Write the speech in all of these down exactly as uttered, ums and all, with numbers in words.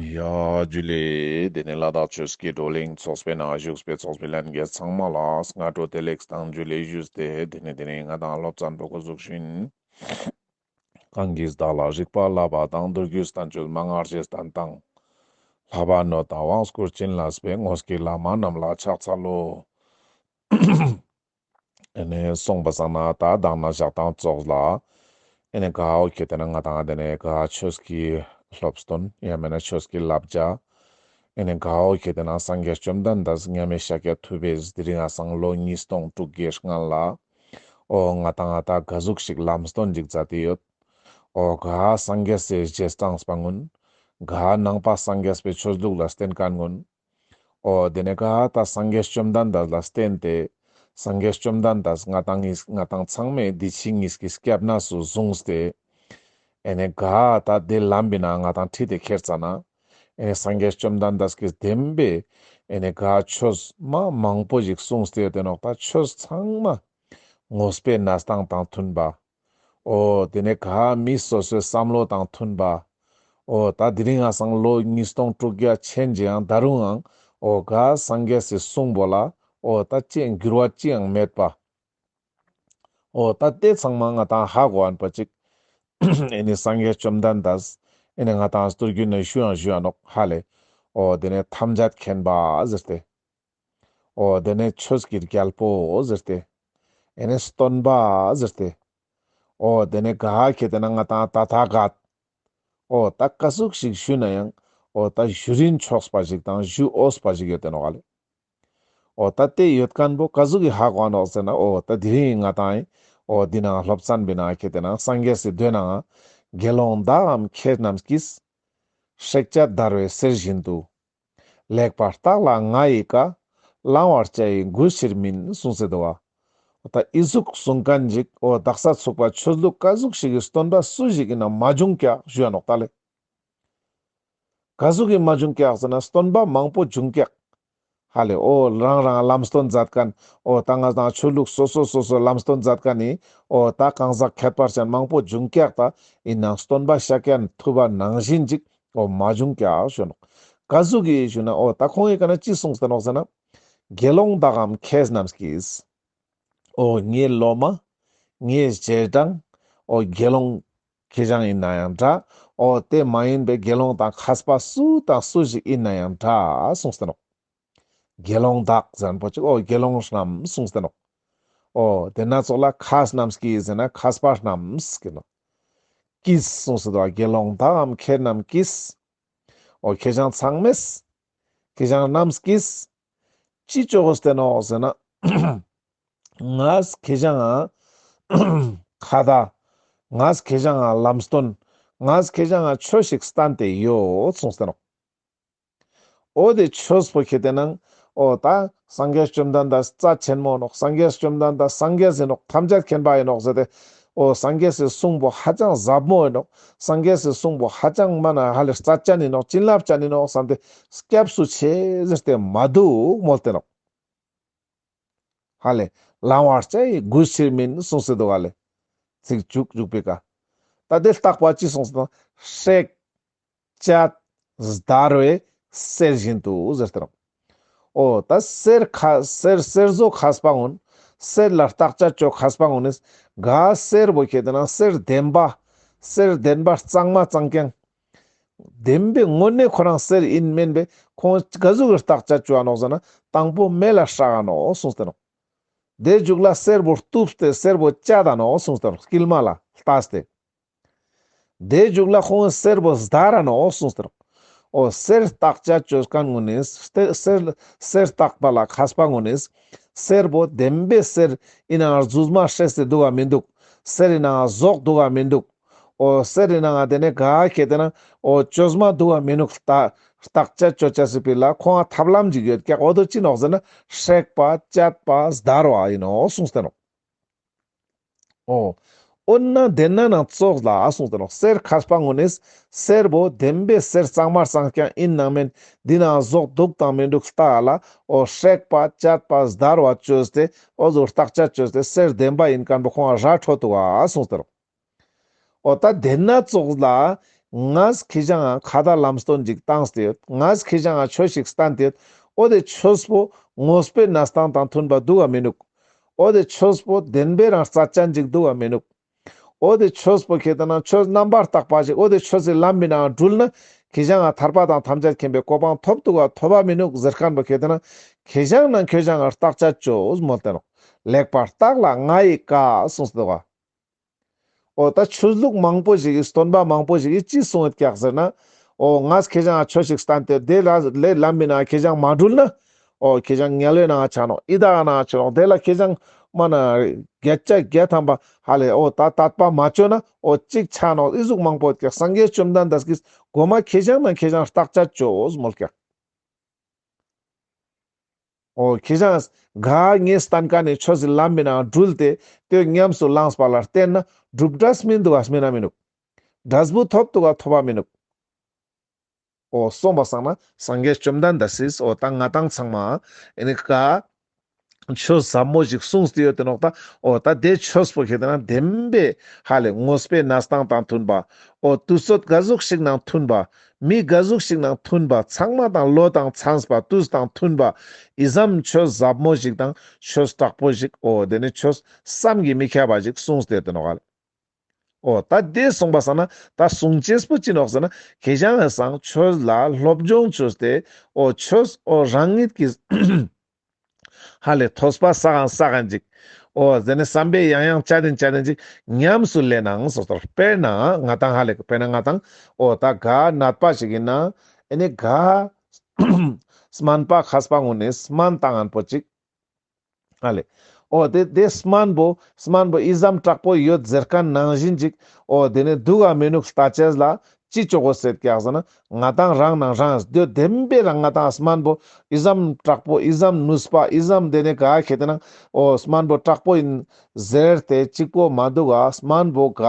ཡ་ཇུ་ལེ། དེ་ནས་ལ་དྭགས་ཆོས་ཀྱི་བགྲོ་གླེང་ཚོགས་པའི་ནང་བཞུགས་པའི་ཚོགས་པའི་ལྷན་རྒྱས་ཚང་མ་ལ་སྔ་དྲོ་བདེ་ལེགས་དང་ཇུ་ལེ་ཞུས་ཏེ། དེ་ནས་དེ་ནས་ང་དང་སློབ་ཚན་པོ་འགོ་འཛུགས་ཤིན། གང་གིས་བདག་ལ་རིག་པ་བསླབ་པ་དང་། མདོ་རྒྱུད་བསྟན་བཅོས་མན་ངག་རྗེས་བསྟན་དང་། ལྷག་པར་ནོད་དང་དབང་བསྐུར་བྱིན་བརླབས་པའི། དངོས་ཀྱི་བླ་མ་རྣམས་ལ་ཕྱག་འཚལ་ལོ། ཨེ་ནེ་སོང་པ་སང་ན་ད་དང་ན་ཞག་དང་ཙོགས་ལ། ཨེ་ནེ་ག་འོ་ཁེ་ཏེ་ན་ང་དང་དེ་ནས་ག་ཆོས་ཀྱི་སློབ་སྟོན་ཡང་མེད་ན་ཆོས་ཀྱི་བསླབ་བྱ། ཨེ་ནེ་ག་འོ་ཁེ་ཏེ་ན་སངས་རྒྱས་བཅོམ་ལྡན་འདས་མཉམ་མེད་ཤཱཀྱ་ཐུབ་པས་དེ་རིང་ང་སང་ལོ་ཉིས་སྟོང་དྲུག་བརྒྱའི་སྔན་ལ། འོ་ང་དང་ད་ག་ཟུག་ཞིག་ལམ་སྟོན་ཅིག་མཛད་དེ་ཡོད། འོ་ག་སངས་རྒྱས་སི་རྗེས་འབྲང་པ་གུན། ག་ནང་པ་སངས་རྒྱས་པའི་ཆོས་ལུགས་ལ་བརྟེན་མཁན་གུན། འོ་དེ་ནས་ག་ད་སངས་རྒྱས་བཅོམ་ལྡན་འདས་ལ་བརྟེན་ཏེ། སངས་རྒྱས་བཅོམ་ལྡན་འདས་ང་དང་ངི་ང་དང་ཚང་མས་འདི་ཕྱི་གཉིས་ཀྱི་སྐྱབས་གནས་སུ་བཟུང་སྟེ། ཨེ་ནེ་ག་ད་དེ་ལམ་པའི་ནང་ང་དང་ཁྲིད་དེ་ཁྱེར་ཙ་ན། ཨེ་ནེ་སངས་རྒྱས་བཅོམ་ལྡན་འདས་ཀྱིས་བདེན་པའི་ཨེ་ནེ་ག་ཆོས་མ་མང་པོ་ཞིག་གསུངས་ཏེ་ཡོད་དེ་ནོག་ད་ཆོས་ཚང་མ་དངོས་པོའི་གནས་སྟངས་དང་མཐུན་པ། འོ་དེ་ནས་ག་མི་སོ་སོའི་བསམ་བློ་དང་མཐུན་པ། འོ་ད་དེ་རིང་ང་སང་ལོ་ཉིས་སྟོང་དྲུག་བརྒྱ་ཆེན་ཅིག་ཡང་ད་རུང་ཡང་འོ་ག་སངས་རྒྱས་སི་གསུང་པོ་ལ་འོ་ད་ཅི་ཡང་འགྱུར་བ་ཅི་ཡང་མེད་པ། འོ་ད་དེ་ཚང་མ་ང་དང་ཧ་གོ་ཨན་པ་ཅིག་ཨེ་ནེ་སངས་རྒྱས་བཅོམ་ལྡན་འདས་ཨེ་ནེ་ང་དང་མདོ་རྒྱུད་ནས་ཞུ་ཡང་ཞུ་ཡང་ནོག་ཧ་ལེ། འོ་དེ་ནས་ཐམས་ཅད་མཁྱེན་པ་ཟེར་ཏེ། འོ་དེ་ནས་ཆོས་ཀྱི་རྒྱལ་པོ་ཟེར་ཏེ། ཨེ་ནེ་སྟོན་པ་ཟེར་ཏེ། འོ་དེ་ནས་ག་ཁེ་ཏེ་ན་ང་དང་ཏ་ཐཱ་ག་ཏ། འོ་ད་ག་ཟུག་ཞིག་ཞུ་ན་ཡང་འོ་ད་ཞུ་རིན་ཆོག་པ་ཞིག་དང་ཞུ་འོས་པ་ཞིག་ཡོད་དེ་ནོག་ལེ། འོ་ད་དེ་ཡོད་མཁན་པོ་ག་ཟུག་གི་ཧ་གོ་ནོག་ཟེར་ན། འོ་ད་དེ་རིང་ང་དང་འོ་འདི་ནང་སློབ་ཚན་པའི་ནང་ཁེ་ཏེ་ན་སངས་རྒྱས་སི་མདོའི་ནང་དགེ་སློང་དག་གམ་མཁས་རྣམས་ཀྱིས། བསྲེག་བཅད་བརྡར་བའི་གསེར་བཞིན་དུ། ལེགས་པར་བརྟགས་ལ་ང་ཡི་བཀའ། བླང་བར་བྱ་ཡི་གུས་ཕྱིར་མིན། གསུངས་སེ་འདུག་པ། འོ་ད་ཨི་ཟུག་གསུང་མཁན་ཅིག་འོ་དག་ས་ཚུག་པ་ཆོས་ལུགས་ག་ཟུག་ཞིག་གི་སྟོན་པ་སུ་ཞིག་ཡིན་ན་མ་བྱུང་ཀྱག་ཞུ་ཡ་ནོག་ད་ལེ། ག་ཟུག་གི་མ་བྱུང་ཀྱག་ཟེར་ན་སྟོན་པ་མང་པོ་བྱུང་ཀྱག་ཧ་ལེ། འོ་རང་རང་ལམ་སྟོན་མཛད་མཁན། འོ་ད་ང་དང་ཆོས་ལུགས་སོ་སོ་སོ་སོ་ལམ་སྟོན་མཛད་མཁན་ནི། འོ་ད་གང་ཟག་ཁྱད་པར་ཅན་མང་པོ་བྱུང་ཀྱག་ད་ཡིན་ནའང་སྟོན་པ་ཤཱཀྱ་ཐུབ་པ་ནང་བཞིན་ཅིག་འོ་མ་བྱུང་ཀྱག་ཞུ་ནོག་ག་ཟུག་གི་ཞུ་ན་འོ་ད་ཁོང་གི་ཀ་ན་ཅི་གསུངས་ཏེ་ནོག་ཟེར་ན། དགེ་སློང་དག་གམ་མཁས་རྣམས་ཀྱིས། འོ་ངའི་སློབ་མ། ངའི་རྗེས་འབྲང་། འོ་དགེ་སློང་ཁྱེ་རང་ཡིན་ན་ཡང་འདྲ། འོ་དེ་མ་ཡིན་པའི་དགེ་སློང་དང་མཁས་པ་སུ་དང་སུ་ཞིག་ཡིན་ན་ཡང་འདྲ་གསུངས་ཏེ་ནོག་དགེ་སློང་དག་ཟེར་མཁན་པོ་ཅིག་འོ་དགེ་སློང་རྣམས་གསུངས་ཏེ་ནོག་འོ་དེ་ན་ཙོགས་ལ་མཁས་རྣམས་ཀྱིས་ཟེར་ན་མཁས་པ་རྣམས་ཀྱིས་ནོག་ཀྱིས་གསུངས་སེ་འདུག་པ། དགེ་སློང་དག་གམ་མཁས་རྣམས་ཀྱིས། འོ་ཁྱེ་རང་ཚང་མས། ཁྱེ་རང་རྣམས་ཀྱིས། ཅི་ཅོ་གོས་ཏེ་ནོག་ཟེར་ན། ངས་ཁྱེ་རང་ང་ཁ་ད། ངས་ཁྱེ་རང་ང་ལམ་སྟོན། ངས་ཁྱེ་རང་ང་ཆོས་ཤིག་བསྟན་ཏེ་ཡོད་གསུངས་ཏེ་ནོག་འོ་དེ་ཆོས་པོ་ཁྱེ་ཏེ་ནང་། འོ་ད་སངས་རྒྱས་བཅོམ་ལྡན་འདས་རྩ་ཆེན་མོ་ནོག་སངས་རྒྱས་བཅོམ་ལྡན་འདས་སངས་རྒྱས་ཡིན་ནོག་ཐམས་ཅད་མཁྱེན་པ་ཡིན་ནོག་ཟེར་ཏེ། འོ་སངས་རྒྱས་སི་གསུང་པོ་ཧ་ཅང་ཟབ་མོ་ཡིན་ནོག་སངས་རྒྱས་སི་གསུང་པོ་ཧ་ཅང་མ་ན་ཧ་ལས་རྩ་ཅན་ཡིན་ནོག་བྱིན་རླབས་ཅན་ཡིན་ནོག་བསམ་སྟེ་སྐྱབས་སུ་མཆི་ཟེར་ཏེ་མ་འདུག་མོལ་ཏེ་ནོག་ཧ་ལས། བླང་བར་བྱ་ཡི་གུས་ཕྱིར་མིན་གསུངས་སེ་འདུག་ཧ་ལས། ཚིག་མཇུག་མཇུག་པའི་ཀ་ད་དེ་བརྟག་པ་ཅི་གསུངས་སེ་དང་། བསྲེག་བཅད་བརྡར་བའི་གསེར་བཞིན་དུ་ཟེར་ཏེ་ནོག་འོ་ད་གསེར་ཁ་གསེར་གསེར་བཟོ་མཁས་པ་གུན། གསེར་ལ་བརྟག་དཔྱད་ཅོ་མཁས་པ་གུན་ནི། ག་གསེར་པོ་ཁྱེ་ཏེ་ནང་གསེར་བདེན་པ། གསེར་བདེན་པ་གཙང་མ་གཙང་རྐྱང་། བདེན་པའི་དངོས་གནས་ཁོ་རང་གསེར་ཡིན་མིན་པའི་ཁོང་ག་ཟུག་གི་བརྟག་དཔྱད་ཅོ་འ་ནོག་ཟེར་ན་དང་པོ་མེ་ལ་སྲེག་ག་ནོག་གསུངས་ཏེ་ནོག་དེ་མཇུག་ལ་གསེར་པོ་གཏུབས་ཏེ་གསེར་པོ་བཅད་ད་ནོག་གསུངས་ཏེ་ནོག་དཀྱིལ་མ་ལ་ལྟས་ཏེ། དེ་མཇུག་ལ་ཁོང་གསེར་པོ་བརྡར་ར་ནོག་གསུངས་ཏེ་ནོག་འོ་གསེར་བརྟག་དཔྱད་ཅོ་མཁན་གུན་ནི་གསེར་གསེར་བརྟག་པ་ལ་མཁས་པ་གུན་ནི་གསེར་པོ་བདེན་པའི་གསེར་ཡིན་ནའང་རྫུས་མ་སྲེས་ཏེ་འདུག་ག་མི་འདུག་གསེར་ཡིན་ནའང་ཟོག་འདུག་ག་མི་འདུག་འོ་གསེར་ཡིན་ནའང་དེ་ནས་ག་ཁྱེ་ཏེ་ནང་འོ་བཅོས་མ་འདུག་ག་མི་འདུག་ལྟ་བརྟག་དཔྱད་ཅོ་ཅེས་སི་ཕི་ལ་ཁོང་ང་ཐབས་ལམ་ཅིག་ཡོད་ཀྱག་འོ་དོ་ཅི་ནོག་ཟེར་ན་བསྲེག་པ་བཅད་པ་བརྡར་བ་ཡིན་ནོག་གསུངས་ཏེ་ནོག་འོ། འོ་ན་དེ་ན་ནང་ཙོགས་ལ་གསུངས་ཏེ་ནོག་གསེར་མཁས་པ་གུན་ནི་གསེར་པོ་བདེན་པའི་གསེར་གཙང་མ་གཙང་རྐྱང་ཡིན་ནང་མིན་འདི་ནང་ཟོག་འདུག་དང་མི་འདུག་ལྟ་ལ་འོ་བསྲེག་པ་བཅད་པ་བརྡར་བ་ཅོས་ཏེ་འོ་ཟུག་བརྟག་དཔྱད་ཅོས་ཏེ་གསེར་བདེན་པ་ཡིན་མཁན་པོ་ཁོང་ང་ར་འཕྲོད་འདུག་ག་གསུངས་ཏེ་ནོག་འོ་ད་དེ་ན་ཙོགས་ལ་ ངས་ཁྱེ་ཞག་ང་ཁ་ཏ་ལམ་སྟོན་ཅིག་བཏང་སྟེ་ཡོད། ངས་ཁྱེ་ཞག་ང་ཆོས་ཤིག་བསྟན་ཏེ་ཡོད། འོ་དེ་ཆོས་པོ་དངོས་པོའི་གནས་སྟངས་དང་མཐུན་པ་འདུག་ག་མི་ནུག། འོ་དེ་ཆོས་པོ་བདེན་པའི་རང་རྩ་ཅན་ཅིག་འདུག་ག་མི་ནུག། འོ་དེ་ཆོས་པོ་ཁེ་ཏེ་ན་ཆོས་རྣམ་པར་དག་པ་ཞིག། འོ་དེ་ཆོས་སི་ལམ་མི་ནང་འགྲུལ་ན་ཁྱེ་ཞག་ང་ཐར་པ་དང་ཐམས་ཅད་མཁྱེན་པའི་གོ་འཕང་ཐོབ་འདུག་ག་ཐོབ་པ་མི་ནུག་ཟེར་མཁན་པོ་ཁེ་ཏེ་ན་ཁྱེ་ཞག་ནང་ཁྱེ་ཞག་ང་བརྟག་དཔྱད་ཅོས་མོལ་ཏེ་ནོག། ལེགས་པར་བརྟགས་ལ་ང་ཡི་བཀའ་གསུངས་ཏེ་འདུག་ག། འོ་ད་ཆོས་ལུགས་མང་པོ་ཞིག་གི་སྟོན་པ་མང་པོ་ཞིག་གི་ཅི་གསུངས་ཡོད་ཀྱག་ཟེར་ན། འོ་ངས་ཁྱེ་ཞག་ང་ཆོས་ཤིག་བསྟན་ཏེ་དེ་ལ་ལས་ལམ་མི་ནང་ཁྱེ་ཞག་མ་འགྲུལ་ན། འོ་ཁྱེ་ཞག་དམྱལ་བའི་ནང་ཆ་ནོག། ཡི་དྭགས་ནང་ཆ་ནོག། དེ་ལ་ཁྱེ་ཞག་མ་ན་བརྒྱ་ཆ་བརྒྱ་ཐམ་པ་ཧ་ལས་འོ་ད་དད་པ་མ་ཅོས་ན་འོ་གཅིག་ཆ་ནོག། ཨི་ཟུག་མང་པོ་ཡོད་ཀྱག། སངས་རྒྱས་བཅོམ་ལྡན་འདས་ཀྱིས་གོ་མ་ཁྱེ་ཞག་ནང་ཁྱེ་ཞག་བརྟག་དཔྱད་ཅོས་མོལ་ཀྱག། འོ་ཁྱེ་ཞག་ག་ངས་བསྟན་མཁན་ནི་ཆོས་སི་ལམ་མི་ནང་འགྲུལ་ཏེ་དེ་ཉམས་སུ་བླངས་པ་ལ་བརྟེན་ན་སྒྲུབ་འབྲས་སྨིན་འདུག་ག་སྨིན་ན་མི་ནུག། འབྲས་བུ་ཐོབ་འདུག་ག་ཐོབ་པ་མི་ནུག། འོ་སོང་པ་སང་ན་སངས་རྒྱས་བཅོམ་ལྡན་འདས་སིས་འོ་ད་ང་ཏང་ཚང་མ་ཨེ་ནི་ག་ཆོས་ཟབ་མོ་ཞིག་གསུངས་ཏེ་ཡོད་དེ་ནོག་ད། འོ་ད་དེ་ཆོས་པོ་ཁེ་ཏེ་ན་བདེན་པའི་ཧ་ལས་དངོས་པོའི་གནས་སྟངས་དང་མཐུན་པ། འོ་དུས་ཚོད་ག་ཟུག་ཞིག་ནང་མཐུན་པ། མི་ག་ཟུག་ཞིག་ནང་མཐུན་པ། ཚང་མ་དང་བློ་དང་འཚམས་པ། དུས་དང་མཐུན་པ། ཨི་ཙམ་ཆོས་ཟབ་མོ་ཞིག་དང་ཆོས་དྲག་པོ་ཞིག། འོ་དེ་ནི་ཆོས་བསམ་གྱིས་མི་ཁྱབ་པ་ཞིག་གསུངས་ཏེ་ཡོད་དེ་ནོག་ལེ། འོ་ད་དེ་སོང་པ་སང་ན་ད་གསུང་ཅེས་པོ་ཅི་ནོག་ཟེར་ན་ཁྱེ་ཞག་ངི་སང་ཆོས་ལ་སློབ་སྦྱོང་ཅོས་ཏེ་འོ་ཆོས་འོ་རང་ཉིད་ཀྱི་ཧ་ལས་ཐོས་པ་བསགས་ཡང་བསགས་ཡང་ཅིག། འོ་དེ་ནི་བསམ་པས་ཡང་ཡང་དཔྱད་དེ་དཔྱད་དེ་ཅིག་ཉམས་སུ་ལེན་ནའང་སོ་སོར། དཔེར་ན་ང་ཏང་ཧ་ལས་དཔེར་ན་ང་ཏང་འོ་ད་ག་ནད་པ་ཞིག་ཡིན་ན་ཨེ་ནི་ག་སྨན་པ་མཁས་པ་ངུན་ནི་སྨན་བཏང་ངན་པོ་ཅིག། ཧ་ལས། འོ་དེ་དེ་སྨན་པོ་སྨན་པོ་ཨི་ཙམ་དྲག་པོ་ཡོད་ཟེར་མཁན་ནང་བཞིན་ཅིག། འོ་དེ་ནི་འདུག་ག་མི་ནུག་ལྟ་ཅེས་ལ་ཅི་ཅོ་གོས་ཟེར་ཀྱག་ཟེར་ན་ང་ཏང་རང་ནང་རང་དེ་བདེན་པའི་རང་ང་ཏང་སྨན་པོ་ཨི་ཙམ་དྲག་པོ་ཨི་ཙམ་ནུས་པ་ཨི་ཙམ་དེ་ནི་ག་ཁེ་ཏེ་ན་འོ་སྨན་པོ་དྲག་པོ་ཡིན་ཟེར་ཏེ་གཅིག་པོ་མ་འདུག་ག། སྨན་པོ་ག་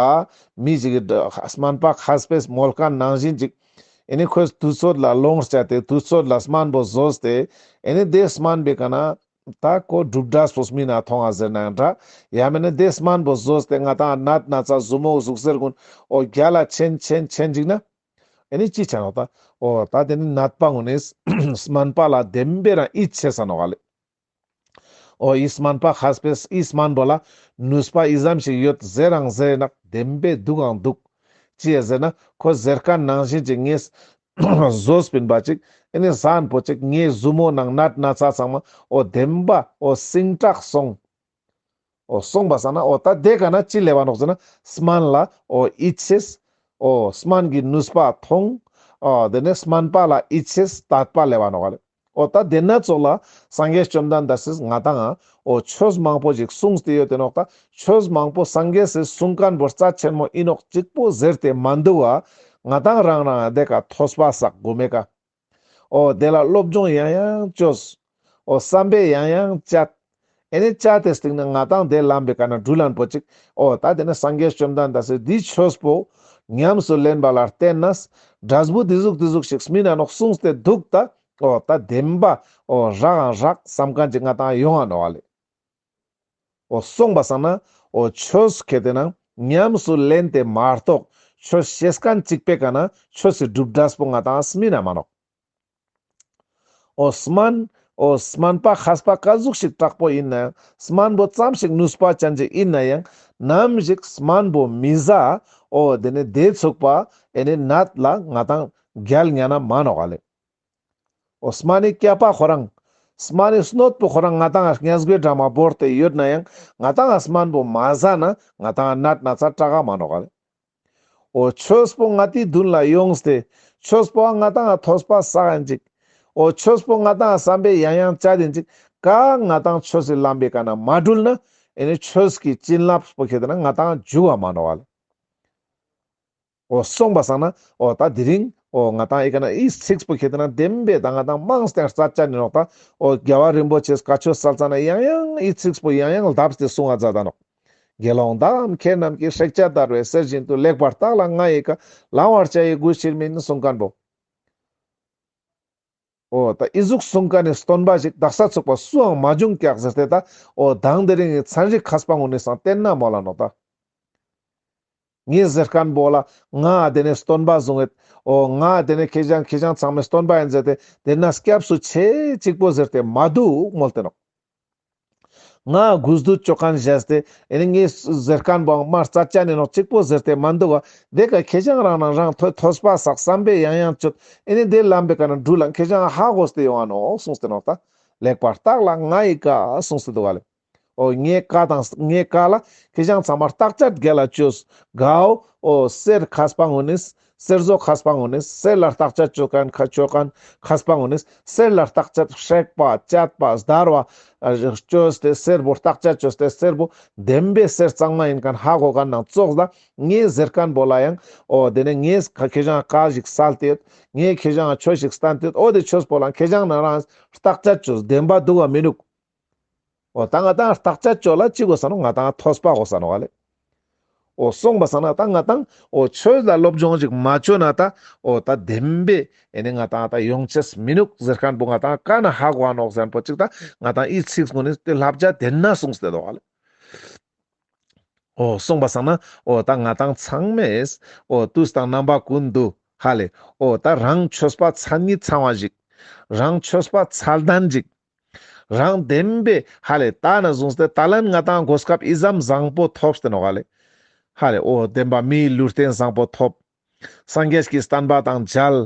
མི་ཞིག་གི་སྨན་པ་མཁས་པས་མོལ་མཁན་ནང་བཞིན་ཅིག། ཨེ་ནི་ཁོས་དུས་ཚོད་ལ་ལོངས་སྤྱད་དེ་དུས་ཚོད་ལ་སྨན་པོ་ཟོས་ཏེ་ཨེ་ནི་དེ་སྨན་པོའི་ཀ་ན་ད་ཁོ་སྒྲུབ་འབྲས་པོ་སྨིན་ན་མཐོང་ང་ཟེར་ན་ཡང་འདྲ། ཡང་མེད་ན་དེ་སྨན་པོ་ཟོས་ཏེ་ང་ཏང་ནད་ན་ཚ་ཟུག་མོ་ཟུག་གཟེར་ཀུན་འོ་རྒྱལ་ལ་ཆེན་ཆེན་ཆེན་ཅིག་ན་ཨེ་ནི་ཅི་ཆ་ནོག་ད། འོ་ད་དེ་ནི་ནད་པ་ངུན་ནི་སྨན་པ་ལ་བདེན་པའི་རང་ཡིད་ཆེས་ས་ནོག་ལེ། འོ་ཨི་སྨན་པ་མཁས་པས་ཨི་སྨན་པོ་ལ་ནུས་པ་ཨི་ཙམ་ཞིག་ཡོད་ཟེར་རང་ཟེར་ན་བདེན་པའི་འདུག་གང་འདུག། ཅི་ཡ་ཟེར་ན་ཁོ་ཟེར་མཁན་ནང་བཞིན་ཅིག་ངས་ཟོས་པིན་པ་ཅིག་ཨེ་ནི་ཟན་པོ་ཅིག་ངའི་ཟུག་མོ་ནང་ནད་ན་ཚ་ཚང་མ་འོ་བདེན་པ་འོ་སིང་དྲག་སོང་། འོ་སོང་པ་སང་ན་འོ་ད་དེ་ཀ་ན་ཅི་ལེབ་བ་ནོག་ཟེར་ན་སྨན་ལ་འོ་ཡིད་ཆེས། འོ་སྨན་གྱི་ནུས་པ་མཐོང་། འོ་དེ་ནས་སྨན་པ་ལ་ཡིད་ཆེས་དད་པ་ལེབ་བ་ནོག་ལེ། འོ་ད་དེ་ན་ཙོགས་ལ་སངས་རྒྱས་བཅོམ་ལྡན་འདས་སིས་ང་ཏང་ང་འོ་ཆོས་མང་པོ་ཞིག་གསུངས་ཏེ་ཡོད་དེ་ནོག་ད། ཆོས་མང་པོ་སངས་རྒྱས་སིས་གསུང་མཁན་པོ་རྩ་ཆེན་མོ་ཨིན་ནོག་གཅིག་པོ་ཟེར་ཏེ་མ་འདུག་ག། ང་ཏང་རང་རང་དེ་ཀ་ཐོས་པ་བསགས་དགོས་མེད་ཀ། འོ་དེ་ལ་སློབ་སྦྱོང་ཡང་ཡང་ཅོས། འོ་བསམ་པས་ཡང་ཡང་དཔྱད། ཨེ་ནི་དཔྱད་དེ་སྟིང་ནེ་ང་ཏང་དེ་ལམ་པོའི་ཀ་ན་འགྲུལ་ལན་པོ་ཅིག། འོ་ད་དེ་ནི་སངས་རྒྱས་བཅོམ་ལྡན་འདས་སི་འདི་ཆོས་པོ་ཉམས་སུ་ལེན་པ་ལ་བརྟེན་ནས་འབྲས་བུ་འདི་ཟུག་འདི་ཟུག་ཞིག་སྨིན་ན་ནོག་གསུངས་ཏེ་འདུག་ད། འོ་ད་བདེན་པ་འོ་རག་ཨང་རག་བསམ་མཁན་ཅིག་ང་ཏང་ཡོང་ང་ནོག་ལེ། འོ་སོང་པ་སང་ན་འོ་ཆོས་ཁེ་ཏེ་ན་ཉམས་སུ་ལེན་ཏེ་མ་གཏོགས་ཆོས་ཤེས་མཁན་གཅིག་པོའི་ཀ་ན་ཆོས་སི་སྒྲུབ་འབྲས་པོ་ང་ཏང་སྨིན་ན་མ་ནོག། འོ་སྨན་འོ་སྨན་པ་མཁས་པ་ག་ཟུག་ཞིག་དྲག་པོ་ཡིན་ན་ཡང་སྨན་པོ་ཙམ་ཞིག་ནུས་པ་ཅན་ཅིག་ཡིན་ན་ཡང་ནམ་ཞིག་སྨན་པོ་མི་ཟ་འོ་དེ་ནི་དེ་ཚུགས་པ་ཨེ་ནི་ནད་ལ་ང་ཏང་རྒྱལ་ཉན་ན་མ་ནོག་ལེ། འོ་སྨན་ནི་སྐྱག་པ་ཁོ་རང་། སྨན་ནི་སྣོད་པོ་ཁོ་རང་ང་ཏང་ང་སྙས་གོའི་འདྲ་མ་བོར་ཏེ་ཡོད་ན་ཡང་ང་ཏང་ང་སྨན་པོ་མ་ཟ་ན་ང་ཏང་ང་ནད་ན་ཚ་དྲག་ག་མ་ནོག་ལེ། འོ་ཆོས་པོ་ང་ཏིའི་མདུན་ལ་ཡོངས་ཏེ་ཆོས་པོ་ང་ཏང་ང་ཐོས་པ་བསགས་ཡང་ཅིག། འོ་ཆོས་པོ་ང་ཏང་ང་བསམ་པས་ཡང་ཡང་དཔྱད་ཡང་ཅིག། ག་ང་ཏང་ཆོས་སི་ལམ་པོའི་ཀ་ན་མ་འགྲུལ་ན་ཨེ་ནི་ཆོས་ཀྱི་བྱིན་རླབས་པོ་ཁེ་ཏེ་ན་ང་ཏང་ང་འཇུག་ག་མ་ནོག་ལེ། འོ་སོང་པ་སང་ན་འོ་ད་དེ་རིང་འོ་ང་ཏང་ཨི་ཀ་ན་ཨི་ཚིགས་པོ་ཁེ་ཏེ་ན་བདེན་པའི་ད་ང་ཏང་མང་སྟེ་རྩ་ཆེན་ནོག་ད། འོ་རྒྱལ་བ་རིན་པོ་ཆེས་བཀའ་ཆོས་སལ་ཙ་ན་ཡང་ཡང་ཨི་ཚིགས་པོ་ཡང་ཡང་ལྡབས་ཏེ་གསུང་ང་མཛད་ད་ནོག། དགེ་སློང་དག་གམ་མཁས་རྣམས་ཀྱིས། བསྲེག་བཅད་བརྡར་བའི་གསེར་བཞིན་དུ། ལེགས་པར་བརྟགས་ལ་ང་ཡི་བཀའ། བླང་བར་བྱ་ཡི་གུས་ཕྱིར་མིན། གསུང་མཁན་པོ། འོ་ད་ཨི་ཟུག་གསུང་མཁན་ནི་སྟོན་པ་ཞིག་དག་ས་ཚུགས་པ་སུའང་མ་བྱུང་ཀྱག་ཟེར་ཏེ་ད་འོ་དང་དེ་རིང་གི་ཚན་རིག་མཁས་པ་ངོ་ནི་སང་བསྟན་ན་མོལ་ལ་ནོག་ད། ངའི་ཟེར་ཁན་བོ་ལ་ང་དེ་ནས་སྟོན་པ་བཟུང་ངེད། འོ་ང་དེ་ནས་ཁྱེ་ཞང་ཁྱེ་ཞང་ཚང་མའི་སྟོན་པ་ཡིན་ཟེར་ཏེ་དེ་ན་སྐྱབས་སུ་མཆི་ཅིག་པོ་ཟེར་ཏེ་མ་འདུག་མོལ་ཏེ་ནོག། ང་གུས་འདུད་ཅོ་ཁན་བཞག་སྟེ་ཨེ་ནི་ངའི་ཟེར་ཁན་བོའང་མ་རྩ་ཅན་ནི་ནོག་ཅིག་པོ་ཟེར་ཏེ་མ་འདུག་ག། དེ་ཀ་ཁྱེ་ཞང་རང་ནང་རང་ཐོས་ཐོས་པ་བསགས་བསམ་པའི་ཡང་ཡང་ཅོད། ཨེ་ནི་དེ་ལམ་པའི་ཀ་ན་འགྲུལ་ལ་ཁྱེ་ཞང་ཧ་གོ་སྟེ་ཡོང་ང་ནོག་གསུངས་ཏེ་ནོག་ད། ལེགས་པར་བརྟགས་ལ་ང་ཡི་བཀའ་གསུངས་ཏེ་འདུག་ག་ལེ། འོ་ངའི་བཀའ་དང་ངའི་བཀའ་ལ་ཁྱེ་ཞང་ཚང་མ་བརྟག་དཔྱད་རྒྱལ་ལ་བཅོས། གའོ། འོ་གསེར་མཁས་པ་ངོ་ནི། གསེར་བཟོ་མཁས་པ་ངོ་ནི། གསེར་ལ་བརྟག་དཔྱད་བཅོ་ཁན་ཁ་བཅོ་ཁན་མཁས་པ་ངོ་ནི། གསེར་ལ་བརྟག་དཔྱད་བསྲེགས་པ་བཅད་པ་བརྡར་བ་ཨ་བཅོས་ཏེ་གསེར་བོ་བརྟག་དཔྱད་བཅོས་ཏེ་གསེར་བོ་བདེན་པའི་གསེར་གཙང་མ་ཡིན་ཁན་ཧ་གོ་ཁན་ནང་ཙོགས་ལ་ངའི་ཟེར་ཁན་བོ་ལ་ཡང་འོ་དེ་ནས་ངས་ཁྱེ་ཞང་བཀའ་ཞིག་སལ་ཏེ་ཡོད། ངས་ཁྱེ་ཞང་ཆོས་ཤིག་བསྟན་ཏེ་ཡོད། འོ་དེ་ཆོས་པོ་ལ་ཁྱེ་ཞང་ནང་རང་བརྟག་དཔྱད་བཅོས་བདེན་པ་འདུག་ག་མི་འདུག། འོ་ད་ང་ཏང་བརྟག་དཔྱད་བཅོ་ལ་ཅི་དགོས་ས་ནོག། ང་ཏང་ཐོས་པ་དགོས་ས་ནོག་ཨ་ལེ། འོ་སོང་པ་སང་ན་ད་ང་ཏང་འོ་ཆོས་ལ་སློབ་སྦྱོང་ཞིག་མ་བཅོ་ན་ད་འོ་ད་བདེན་པའི་ཨེ་ནི་ང་ཏང་ད་ཡོང་ཅེས་མི་ནུག་ཟེར་ཁན་བོ་ང་ཏང་ཀ་ན་ཧ་གོ་ནོག་ཟེར་ཁན་བོ་ཅིག་ད་ང་ཏང་འི་ཚིག་གུན་ནི་དེ་བསླབ་བྱ་དེ་ན་གསུངས་ཏེ་འདུག་ཨ་ལེ། འོ་སོང་པ་སང་ན་འོ་ད་ང་ཏང་ཚང་མས་འོ་དུས་དང་རྣམ་པ་ཀུན་ཏུ་ཧ་ལེ་འོ་ད་རང་ཆོས་པ་མཚན་ཉིད་ཚང་བ་ཞིག། རང་ཆོས་པ་མཚན་ལྡན་ཞིག། རང་བདེན་པའི་ཧ་ལེ་ད་ནས་བཟུང་སྟེ་ད་ལན་ང་ཏང་གོ་སྐབས་འི་ཙམ་བཟང་པོ་ཐོབ་སྟེ་ནོག་ཧ་ལེ། ཧ་ལེ་འོ་བདེན་པ་མིའི་ལུས་རྟེན་བཟང་པོ་ཐོབ། སངས་རྒྱས་ཀྱི་བསྟན་པ་དང་མཇལ།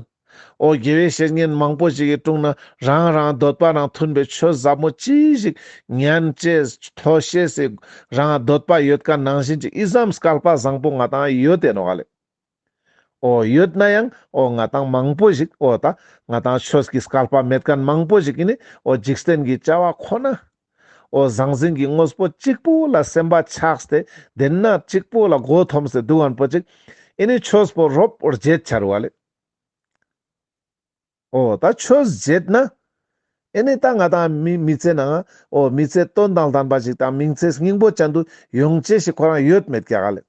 འོ་དགེ་བའི་བཤེས་གཉེན་མང་པོ་ཞིག་གི་དྲུང་ན་རང་རང་འདོད་པ་དང་མཐུན་པའི་ཆོས་ཟབ་མོ་ཅི་ཞིག་ཉན་ཅེས་ཐོས་ཤེས་སི་རང་འདོད་པ་ཡོད་ཁན་ནང་བཞིན་ཅིག་འི་ཙམ་སྐལ་པ་བཟང་པོ་ང་ཏང་ཡོད་དེ་ནོག་ཧ་ལེ། འོ་ཡོད་ན་ཡང་འོ་ང་ཏང་མང་པོ་ཞིག་འོ་ད་ང་ཏང་ཆོས་ཀྱི་སྐལ་པ་མེད་ཁན་མང་པོ་ཞིག་གི་ནི་འོ་འཇིག་རྟེན་གྱི་བྱ་བ་ཁོ་ན་འོ་ཟང་ཟིང་གི་དངོས་པོ་གཅིག་པོ་ལ་སེམས་པ་ཆགས་ཏེ་དེ་ན་གཅིག་པོ་ལ་མགོ་འཐོམས་ཏེ་འདུག་ཁན་བོ་ཅིག་ཨེ་ནི་ཆོས་པོ་རོབ་བརྗེད་ཆ་རུག་ཨ་ལེ། འོ་ད་ཆོས་བརྗེད་ན་ཨེ་ནི་ད་ང་ཏང་མི་མི་ཚེ་ནང་འོ་མི་ཚེ་དོན་དང་ལྡན་པ་ཞིག་དང་མི་ཚེ་སྙིང་པོ་ཅན་དུ་ཡོང་ཅེས་ཤིག་ཁོ་རང་ཡོད་མེད་ཀྱག་ཨ་ལེ།